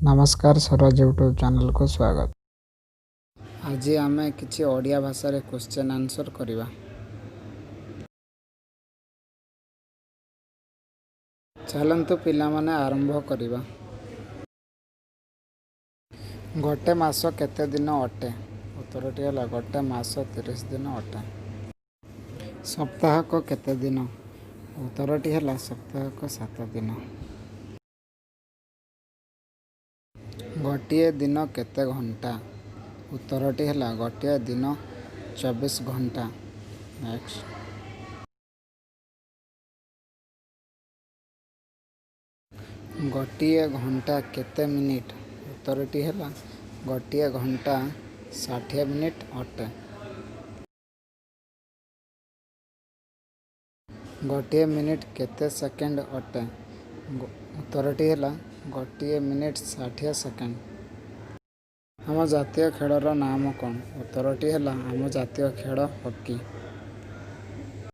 ନମସ୍କାର, ସରୋଜ ୟୁଟ୍ୟୁବ୍ ଚ୍ୟାନେଲକୁ ସ୍ୱାଗତ। ଆଜି ଆମେ କିଛି ଓଡ଼ିଆ ଭାଷାରେ କ୍ୱେଶ୍ଚନ୍ ଆନ୍ସର୍ କରିବା। ଚାଲନ୍ତୁ ପିଲାମାନେ, ଆରମ୍ଭ କରିବା। ଗୋଟେ ମାସ କେତେ ଦିନ ଅଟେ? ଉତ୍ତରଟି ହେଲା, ଗୋଟେ ମାସ 30 ଦିନ ଅଟେ। ସପ୍ତାହକ କେତେ ଦିନ? ଉତ୍ତରଟି ହେଲା, ସପ୍ତାହକ 7 ଦିନ। ଗୋଟିଏ ଦିନ କେତେ ଘଣ୍ଟା? ଉତ୍ତରଟି ହେଲା, ଗୋଟିଏ ଦିନ 24 ଘଣ୍ଟା। ନେକ୍ସଟ। ଗୋଟିଏ ଘଣ୍ଟା କେତେ ମିନିଟ୍? ଉତ୍ତରଟି ହେଲା, ଗୋଟିଏ ଘଣ୍ଟା 60 ମିନିଟ୍ ଅଟେ। ଗୋଟିଏ ମିନିଟ୍ କେତେ ସେକେଣ୍ଡ ଅଟେ? ଉତ୍ତରଟି ହେଲା, ଗୋଟିଏ ମିନିଟ୍ 60 ସେକେଣ୍ଡ। ଆମ ଜାତୀୟ ଖେଳର ନାମ କ'ଣ? ଉତ୍ତରଟି ହେଲା, ଆମ ଜାତୀୟ ଖେଳ ହକି।